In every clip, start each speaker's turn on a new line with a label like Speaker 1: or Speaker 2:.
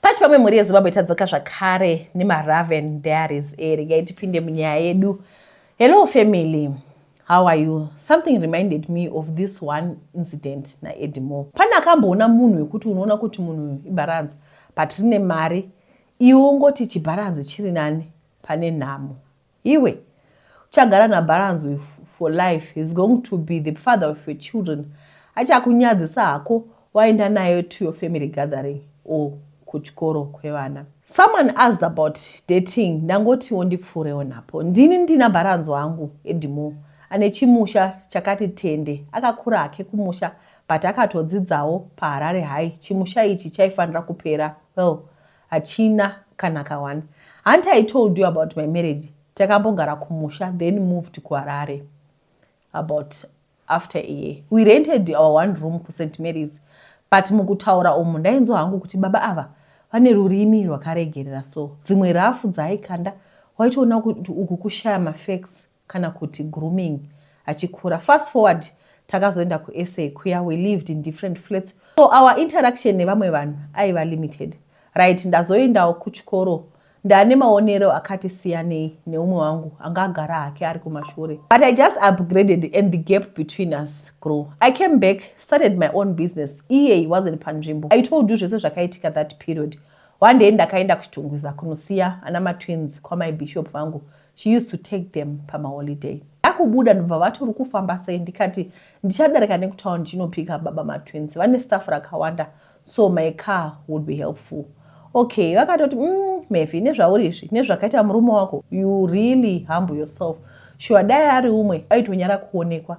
Speaker 1: Pachi pamwe mhuri yeZimbabwe, tadzoka zvakare nemaRaven Diaries. Regai tipinde munyaya yedu. Hello family, how are you? Something reminded me of this one incident naEdmore. Pane akamboona munhu wekuti unoona kuti munhu ibharanzi, but rine mari. Iwe ungoti chibharanzi chiri nani pane nhamo. Iwe uchagara nabharanzi for life. He's going to be the father of your children. Achakunyadzisa hako waenda naye to your family gathering or kuchikoro kwevana. Someone asked about dating, ndangotiwo ndipfuurewo napo. Ndini ndina bharanzi wangu Edmore, ane chimusha chakati tende. Akakura hake kumusha, but akatodzidzawo paHarare High. Chimusha ichi chaifanira kupera, well, hachina kana ka1. Hanti I told you about my marriage? Takambogara kumusha, then moved kuHarare about after a year. We rented our one room kuSt Mary's, but mukutaura umu ndainzwa hangu kuti baba ava vane rurimi rwakaregerera. So dzimwe rafu dzaaikanda waitoona kuti uku kushaya mafacts kana kuti grooming achikura. Fast forward, takazoenda kuSA kuya. We lived in different flats, so our interaction nevamwe vanhu aiva limited, right? Ndazoendawo kuchikoro, ndane maonero akati siyanei neumwe wangu anga agara hake ari kumashure, but I just upgraded and the gap between us grow. I came back, started my own business. Iye wasn't panzvimbo. I told you zvese zvakaitika that period. One day ndakaenda kuChitungwiza kunosiya ana matwins kwamai Bishop vangu. She used to take them pamaholiday. Akubuda, ndobva vati, "Uri kufamba sei?" Ndikati, "Ndichadarika nekutaun ndichinopika baba matwins. Vane staff rakawanda, so my car would be helpful." Okay, vakatoti, Mevi, nezvauri izvi, nezvakaita murume wako, you really humble yourself. Sure, dai ari umwe aitonyara kuonekwa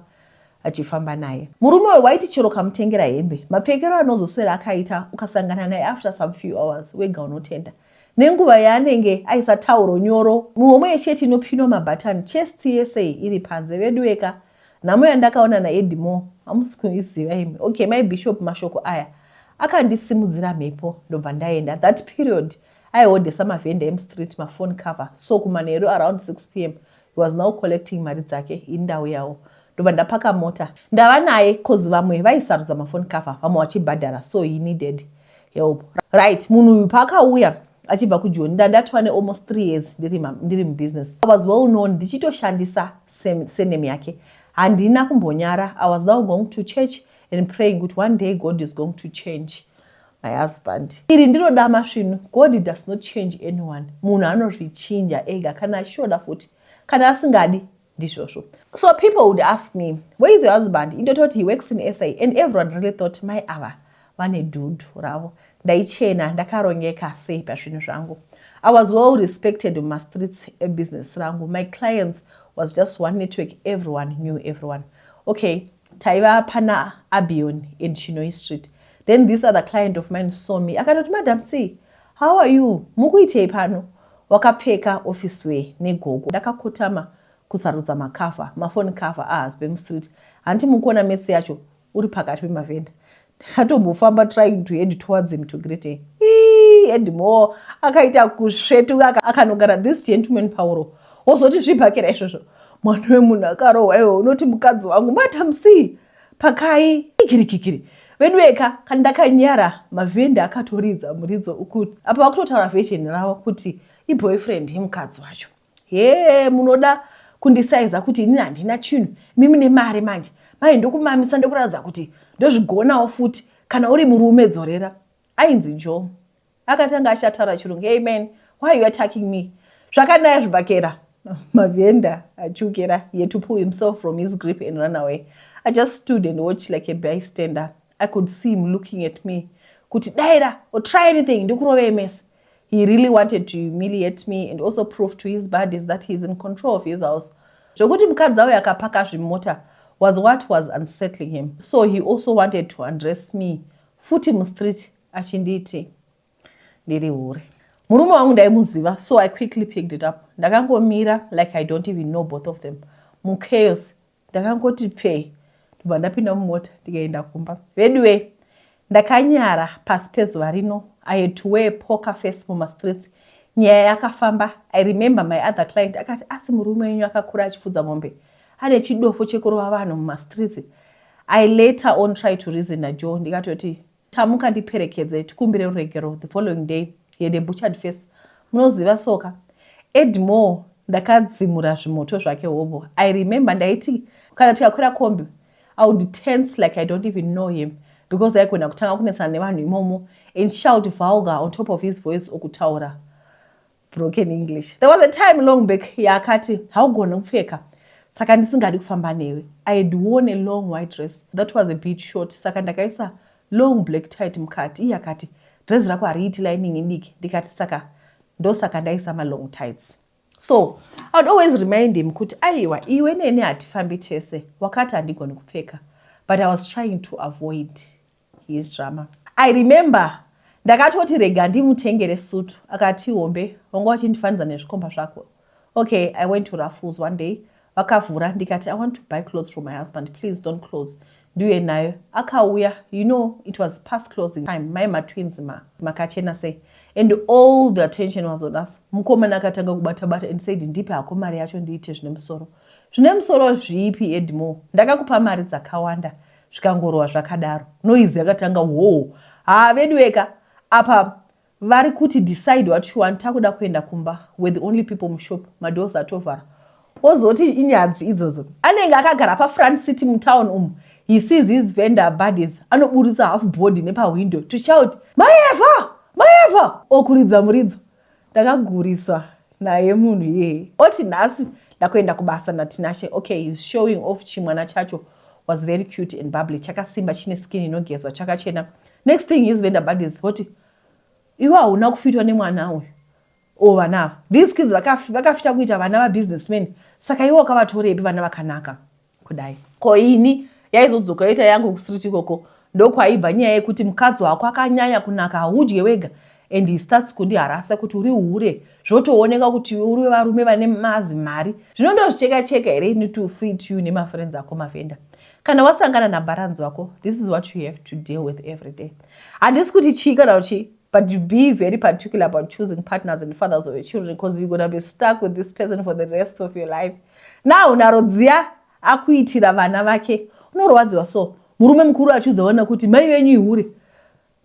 Speaker 1: achifamba naye." Murume uyu waiti chero kamutengera hembe, mapfekero anozoswera akaita, ukasangana naye after some few hours, wega unotenda. Nenguva yaanenge aisa tauro nyoro muhomwe yesheti inopinwa mabhatani, chest yese iri panze. Vedu weka, nhamo yandakaona naEdmore hamusi kuiziva imi. Okay, my bishop, mashoko aya akandisimudzira mhepo, ndobva ndaenda. That period aihodhesa mavhenda emustreet mafone cover, so kumanheru around 6 p.m. he was now collecting mari dzake. Indau yawo, ndobva ndapaka mota, ndava naye, 'cause vamwe vaisarudza mafone cover, vamwe vachibhadhara, so he needed help, right? Munhu uyu paakauya achibva kuJoni, ndandatova nealmost 3 years ndiri mubusiness. I was well known, ndichitoshandisa surname yake. Handina kumbonyara. I was now going to church and praying kuti one day God is going to change my husband. Iri ndiro dama svinu. God does not change anyone. Munhu anozvichinja ega kana achitoda futi, kana asingadi ndizvozvo. So people would ask me, "Where is your husband?" Indototi, "He works in SA." And everyone really thought mai ava vane dhudhu ravo. Ndaichena, ndakarongeka sei pazvinhu zvangu. I was well respected mumastreets ebusiness rangu. My clients was just one network. Everyone knew everyone. Okay, taiva pana Abion in Chinoi Street. Then this other client of mine saw me, akatoti, "Madam C, how are you? Mukuitei pano?" Wakapfeka office wear negogo. Ndakakotama kusarudza macover, mafone cover ahusband mustreet. Hanti mukuona metsi yacho uri pakati pemavhenda. Ndakatombofamba trying to head towards him to greet him. Edmore akaita kusvetuka, akanogara this gentleman pauro, wozoti, "Zvibhakera izvozvo." Mwana wemunhu akarohwa. Iwe unoti mukadzi wangu, "Madam C, pakai." Kikirikikiri, vedu veka, kana ndakanyara. Mavhenda akatoridza muridzo ukuti apa vakutotaura version ravo kuti iboyfriend yemukadzi wacho. He, munoda kundisaiza kuti inini handina chinhu, mimi nemari manje. Mai, ndokumamisa, ndokuratidza kuti ndozvigonawo futi. Kana uri murume, dzorera. Ainzi Joe. Akatanga achataura Chirungu, "Hey man, why are you attacking me?" Zvakanaya zvibhakera, mavhenda achukera. He had to pull himself from his grip and run away. I just stood and watched like a bystander. I could see him looking at me kuti daira or try anything, ndikurovei mese. He really wanted to humiliate me and also prove to his buddies that he's in control of his house. Zvokuti mukadzi auyo akapaka zvimota was what was unsettling him, so he also wanted to undress me futi mustreet, achinditi ndiri hure. Murume wangu ndaimuziva, so I quickly picked it up. Ndakangomira like I don't even know both of them. Muchaos ndakangoti pfei, ndobva ndapinda mumota, ndikaenda kumba. Veduwe, ndakanyara pasi pezuva rino. I had to wear poker face mumastreets. Nyaya yakafamba. I remember my other client akati, "Asi murume wenyu akakura achifudza mombe, ane chidofo chekurova vanhu mumastreets?" I later on try to reason naJoe, ndikatoti Tamuka ndiperekedze tikumbire ruregero. The following day he had a butchered face. Munoziva soka Edmore, ndakadzimura zvimoto zvake hobo. I remember ndaiti kana tikakwira kombi, I would tense like I don't even know him, because aigona kutanga kunetsana nevanhu imomo and shout vulgar on top of his voice, okutaura broken English. There was a time long back yaakati haugoni kupfeka, saka ndisingadi kufamba newe. I had worn a long white dress that was a bit short, saka ndakaisa long black tight mukati. Iye akati, "Dress rako hariiti lining idiki." Ndikati, "Saka ndosaka ndaisa malong tights." So I would always remind him kuti aiwa, iwe neni hatifambi tese, wakati handigoni kupfeka, but I was trying to avoid his drama. I remember ndakatoti rega ndimutengere sutu. Akati hombe, wanga uchindifanidza nezvikomba zvako. Okay, I went to Raffles one day. Vakavhura. Ndikati, "I want to buy clothes for my husband. Please don't close, ndiuye nayo." Akauya. It was past closing time. Mai matwins makachena sei, and all the attention was on us. Mukomana akatanga kubata-bata and said, "Ndipe hako mari yacho ndiite zvine musoro." Zvine musoro zvipi, Edmore? Ndakakupa mari dzakawanda, zvikangorova zvakadaro. Noise yakatanga wo ha vedu weka apa vari kuti, "Decide what you want, takuda kuenda kumba." We're the only people mushop, madoors atovhara. Wozoti inyadzi idzodzo. Anenge akagara pafront city mutown umu. He sees his vendor buddies, anoburitsa half body nepahwindo to shout, "Maeva, maeva," okuridza muridzo. Ndakaguriswa naye munhu iyeye. Oti nhasi ndakuenda kubasa naTinashe. Okay, he's showing off. Chimwana chacho was very cute and bubbly, chakasimba, chine skin inogezwa, chakachena. Next thing, his vendor buddies voti, "Iwe hauna kufitwa nemwana uyu o vana ava. These kids vakafita kuita vana vabusinessmen, saka iwe wakavatorepi vana vakanaka kudai?" Ko ini yaizodzoka yoita yangu kustreet ikoko. Ndokwaibva nyaya yekuti mukadzi wako akanyanya kunaka, haudye wega. And he starts kundiharasa kuti uri hure, zvotooneka kuti uri varume vane mazi mari. Zvinondozvicheka cheka here ini to fit you nemafriends ako mavhenda? Kana wasangana nabharanzi wako, this is what you have to deal with every day. Handisi kuti chii kana chii, but you be very particular about choosing partners and fathers of your children, because you're gonna be stuck with this person for the rest of your life. Now nharo dziya akuitira vana vake, unorwadziwa. So murume mukuru achiudza vana kuti mai venyu ihure,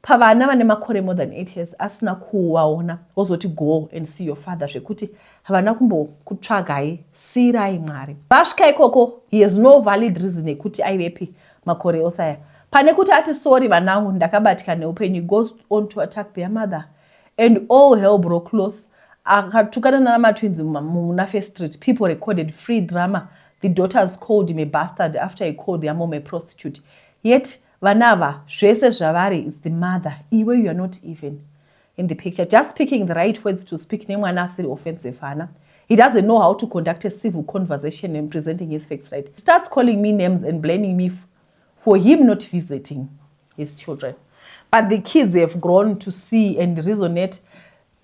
Speaker 1: pavana vane makore more than 8 years asina kuvaona, wozoti, "Go and see your father," zvekuti havana kumbokutsvagai. Siyirai Mwari. Vasvika ikoko, he has no valid reason yekuti aivepi makore ose aya. Pane kuti ati, "Sorry vanangu, ndakabatika neupenyu," goes on to attack their mother and all hell broke loose. Akatukana namatwins muna First Street. People recorded free drama. The daughters called him a bastard after he called their mom a prostitute. Yet vanava zvese zvavari is the mother. Iwe, you are not even in the picture. Just picking the right words to speak nemwana asiri offensive hana. He doesn't know how to conduct a civil conversation and presenting his facts right. He starts calling me names and blaming me for him not visiting his children. But the kids have grown to see and resonate.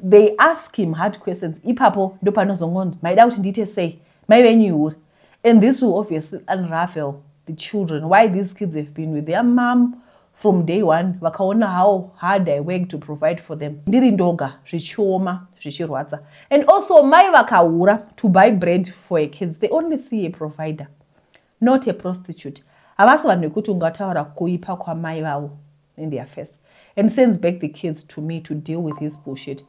Speaker 1: They ask him hard questions. Ipapo ndopanozongonzi, "Maida kuti ndiite sei? Mai venyu ihure." And this will obviously unravel the children, why these kids have been with their mom from day one. Vakaona how hard I work to provide for them ndiri ndoga, zvichioma, zvichirwadza. And also mai vakahura to buy bread for her kids, they only see a provider, not a prostitute. Havasi vanhu vekuti ungataura kuipa kwamai vavo in their face. And sends back the kids to me to deal with his bullshit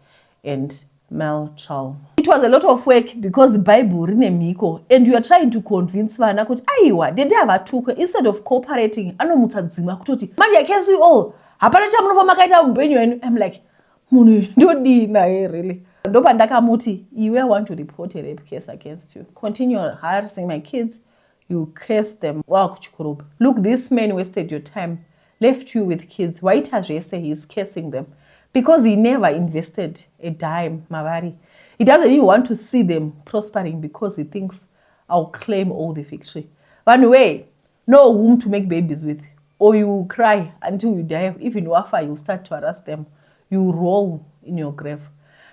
Speaker 1: and maltrauma. It was a lot of work because Bible rine mhiko and you are trying to convince vana kuti aiwa, dede havatukwe. Instead of cooperating, anomutsa dzimwe kutoti, "Manje curse you all, hapana chamunofa makaita muupenyu hwenyu." I'm like, munhu ndodii naye really? Ndopandakamuti, "Iwe, I want to report a rape case against you. Continue harassing my kids, you curse them wakuchikuruba. Look, this man wasted your time, left you with kids, waita zvese. He is cursing them because he never invested a dime mavari. He doesn't even want to see them prospering because he thinks I'll claim all the victory." Vanhu wee, know whom to make babies with or you cry until you die. Even wafa, you start to harass them, you roll in your grave.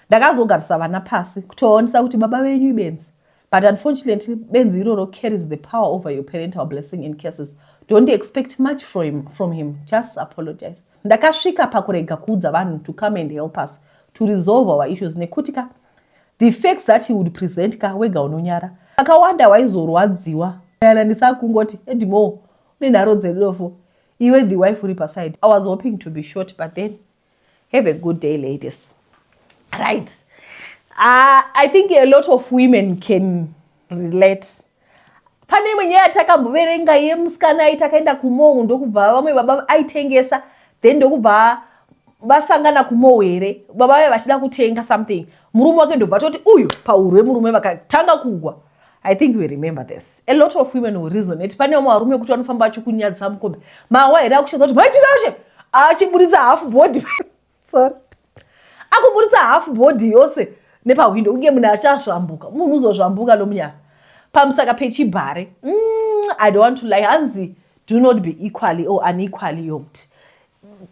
Speaker 1: Ndakazogarisa vana pasi kutoonesa kuti baba venyu ibenzi, but unfortunately benzi iroro carries the power over your parental blessing and curses. Don't expect much from him. Just apologize. Ndakasvika pakurega kuudza vanhu to come and help us to resolve our issues, nekuti ka the facts that he would present ka, wega unonyara. Akawanda waizorwadziwa. Yana ndisakungoti, "Edmo, une nharo dzedofo." Iwe the wife uri paside. I was hoping to be short, but then have a good day, ladies. Right, I think a lot of women can relate. Pane imwe nyaya yatakamboverenga yemusikana aiti akaenda kumall, ndokubva vamwe baba aitengesa, then ndokubva vasangana kumall here, baba vave vachida kutenga something, murume wake ndobva toti uyu pauro yemurume, vakatanga kugwa. I think we remember this. A lot of women will resonate. Pane vamwe varume kuti vanofamba vachikunyadzisa mukombe mawa here, akushaza kuti maichikashe, achiburitsa half body, sorry, akuburitsa half body yose nepahwindo, kunge munhu achazvambuka. Munhu uzozvambuka nomunyaka pamusaka pechibhare. I don't want to lie. Hanzi do not be equally or unequally yoked.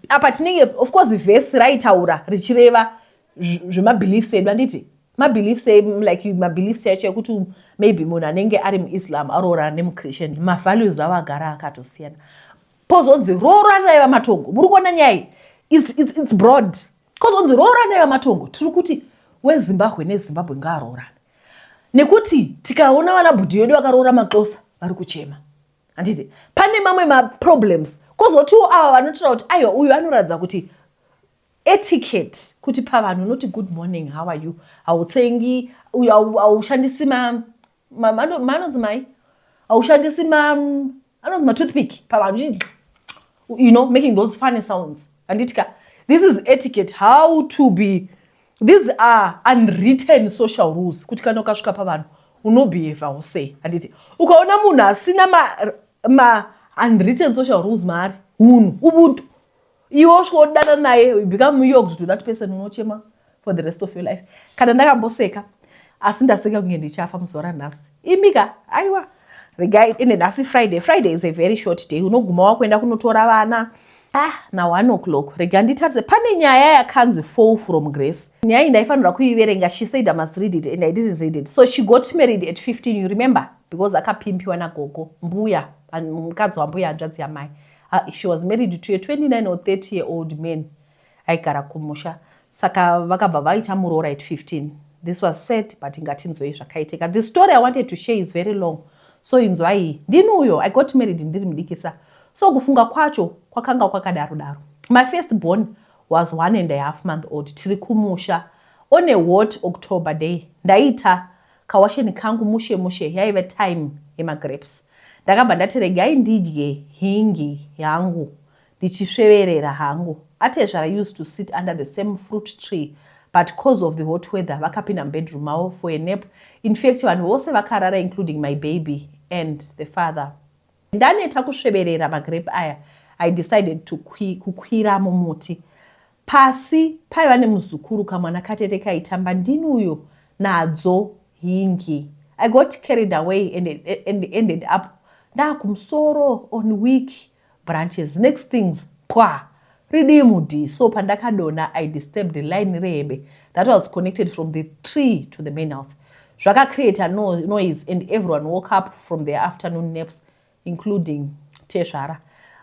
Speaker 1: Apa tinenge, of course, vhesi raitaura richireva zvemabeliefs edu, handiti? Mabeliefs, like mabeliefs chacho ekuti maybe munhu anenge ari muIslam aroora nemuChristian, mavalues avo agara akatosiyana. Pozonzi rooranai vamatongo. Muri kuona nyaya iyi? It's broad. Kozonzi rooranai vamatongo. Tiri kuti weZimbabwe neZimbabwe ngaaroorane, nekuti tikaona vana bhudhi vedu vakaroora maXhosa vari kuchema, handiti? Pane mamwe maproblems. Kwozotiwo ava vanotaura kuti aiwa, uyu anoratidza kuti etiquette, kuti pavanhu unoti, "Good morning, how are you?" Hautsengi uyu, haushandisi manonzi mai, haushandisi anonzi matoothpick pavanhu, making those funny sounds, handiti ka? This is etiquette, how to be. These are unwritten social rules, kuti kana ukasvika pavanhu unobehavawo sei, handiti? Ukaona munhu asina ma unwritten social rules maari, hunhu, ubuntu, iwe usvika wodana naye, you become yoked to that person, unochema for the rest of your life. Kana ndakamboseka, asi ndaseka kunge ndichafa muzuva ranhasi. Imika, aiwa, regai ine nhasi Friday. Friday is a very short day. Unoguma wakuenda kunotora vana na1 o'clock. Rega nditarise, pane nyaya yakanzi "Fall from Grace". Nyaya iyi ndaifanirwa kuiverenga. She said I must read it and I didn't read it. So she got married at 15, you remember, because akapimpiwa nagogo, mbuya, mukadzi wambuya, hanzvadzi yamai. She was married to a 29 or 30 year old man aigara kumusha. Saka vakabva vaita muroora at 15. This was sad, but ngatinzwei zvakaitika. The story I wanted to share is very long, so inzwai. Ndini uyo, I got married ndiri mudikisa, so kufunga kwacho kwakanga kwakadaro daro. My first born was 1.5 month old. Tiri kumusha on a hot October day. Ndaita kawasheni kangu mushe mushe. Yaive time yemagrapes. Ndakabva ndati regai ndidye hingi yangu ndichisveverera hangu. Atezvara used to sit under the same fruit tree, but cause of the hot weather vakapinda mubedroom mavo for a nap. In fact, vanhu vose vakarara, including my baby and the father. Ndaneta kusveverera magrape aya, I decided to kukwira mumuti. Pasi paiva nemuzukuru, kamwana katete kaitamba. Ndini uyo nadzo hingi. I got carried away and ended up ndaakumusoro on weak branches. Next things, pwa, ridimudhi. So pandakadonha, I disturbed the line rehembe that was connected from the tree to the main house. Zvakacreate a noise and everyone woke up from their afternoon naps, including tezvara.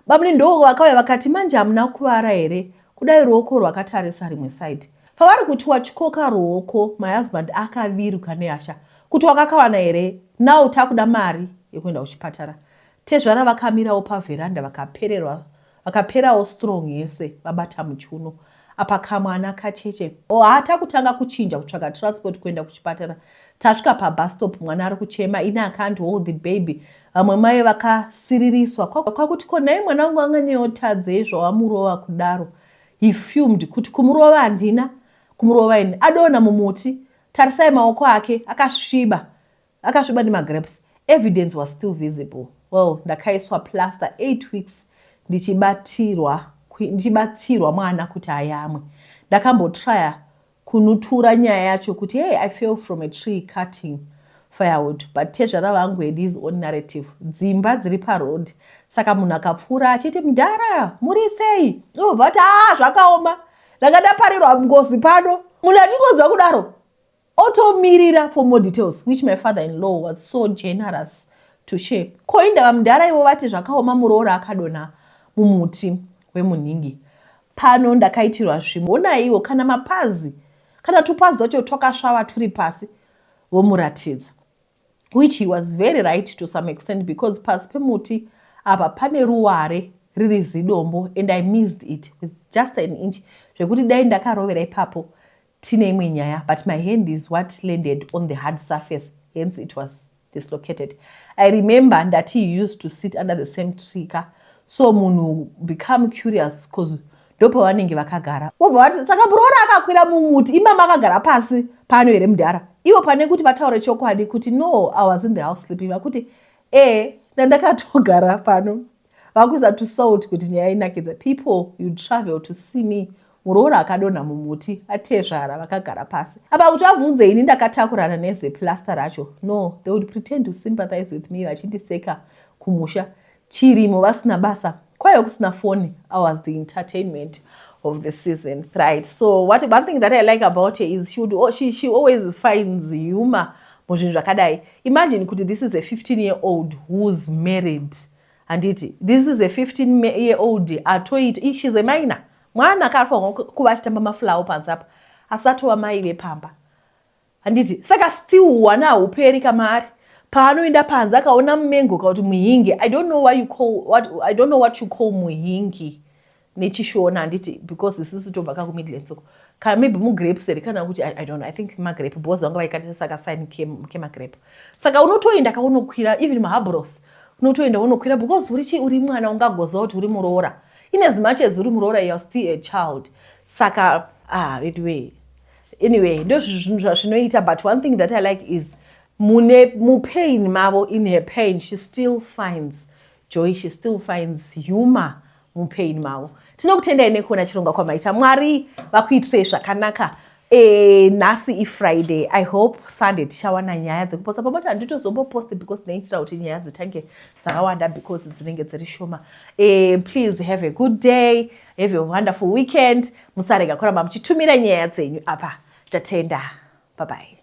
Speaker 1: Bamune ndo vakauya vakati, "Manje hamuna kuvara here?" Kudai ruoko rwakatarisa rimwe side. Pavari kuti wachikoka ruoko, my husband akaviruka nehasha kuti, "Wakakawana here? Now takuda mari yekuenda kuchipatara." Tezvara vakamirawo pavheranda vakapererwa, vakaperawo strong yese, vabata muchiuno. Apa kamwana kacheche. Hata kutanga kuchinja kutsvaga transport kuenda kuchipatara. Tasvika pabus stop, mwana ari kuchema. Ini I can't hold the baby. Vamwe mai vakasiririswa kwakuti, "Ko nhai, mwana wangu anganyayotadzei zvawamurova kudaro?" He fumed kuti, "Kumurova handina kumurova ini. Adonha mumuti. Tarisai maoko ake akasviba, akasviba nemagrapes." Evidence was still visible. Well, ndakaiswa plaster 8 weeks ndichibatirwa, ndichibatirwa mwana kuti ayamwe. Ndakambotrya kunutura nyaya yacho kuti, "Hey, I fell from a tree cutting firewood," but tezvara vangu had his own narrative. Dzimba dziri paroad, saka munhu akapfuura achiti, "Mudhara, muri sei?" Ubva ati, "A, zvakaoma, ndanga ndaparirwa ngozi pano." Munhu achingonzwa kudaro otomirira for more details, which my father in law was so generous to share. Ko indava mudhara ivo vati zvakaoma, muroora akadonha mumuti wemunhingi pano? Ndakaitirwa zvimwe. Onaiwo kana mapazi, kana tupazi twacho twakasvava turi pasi, vomuratidza, which he was very right to some extent, because pasi pemuti apa pane ruware. Riri zidombo, and I missed it with just an inch, zvekuti dai ndakarovera ipapo tine imwe nyaya, but my hand is what landed on the hard surface, hence it was dislocated. I remember ndati he used to sit under the same tree ka, so munhu become curious 'cause ndopavanenge vakagara. Vobva vati, "Saka muroora akakwira mumuti, imama akagara pasi pano here mudhara?" Ivo pane kuti vataure chokwadi kuti, "No, I was in the house sleeping," vakuti, "E, ndandakatogara pano." Vakuisa tusalt kuti nyaya inakidza. "People, you travel to see me, muroora akadonha mumuti, atezvara vakagara pasi apa." Kuti vabvunze ini ndakatakurana nezeplasta racho? No, they would pretend to sympathize with me, vachindiseka. Kumusha chirimo vasina basa, kwaiva kusina foni. I was the entertainment of the season, right? So what one thing that I like about her is she always finds humor muzvinhu zvakadai. Imagine kuti this is a 15 year old who's married, handiti? This is a 15 year old atoita, she's a minor, mwana akafanirwa kuva achitamba mafulawo panze apa, asatova mai vepamba, handiti? Saka still hwana hauperi kamaari. Paanoenda panze akaona mumengo kana kuti muhingi, I don't know what you call muhingi nechiShona, handiti? Because isusu tobva kakuMidlands uko, kana maybe mugrapes here, kana kuti I don't know, I think magrape, because vanga vaikaita sakasign kemagrape. Saka unotoenda kaunokwira even mahabros, unotoenda unokwira because uri chi uri mwana, ungagoziva kuti uri muroora. In as much as uri muroora, you are still a child. Saka, ah, anyway, anyway, ndo zvinhu zvazvinoita. But one thing that I like is mune mupain mavo, in her pain she still finds joy, she still finds humor mupain mavo. Tinokutendai nekuona chirongwa kwamaita. Mwari vakuitirei zvakanaka. Nhasi iFriday. I hope Sunday tichawana nyaya dzekuposta pamoti. Handitozomboposti because ndinoitira kuti nyaya dzitange dzakawanda, because dzinenge dziri shoma. Please have a good day, have a wonderful weekend. Musarega kuramba muchitumira nyaya dzenyu apa. Tatenda, bye bye.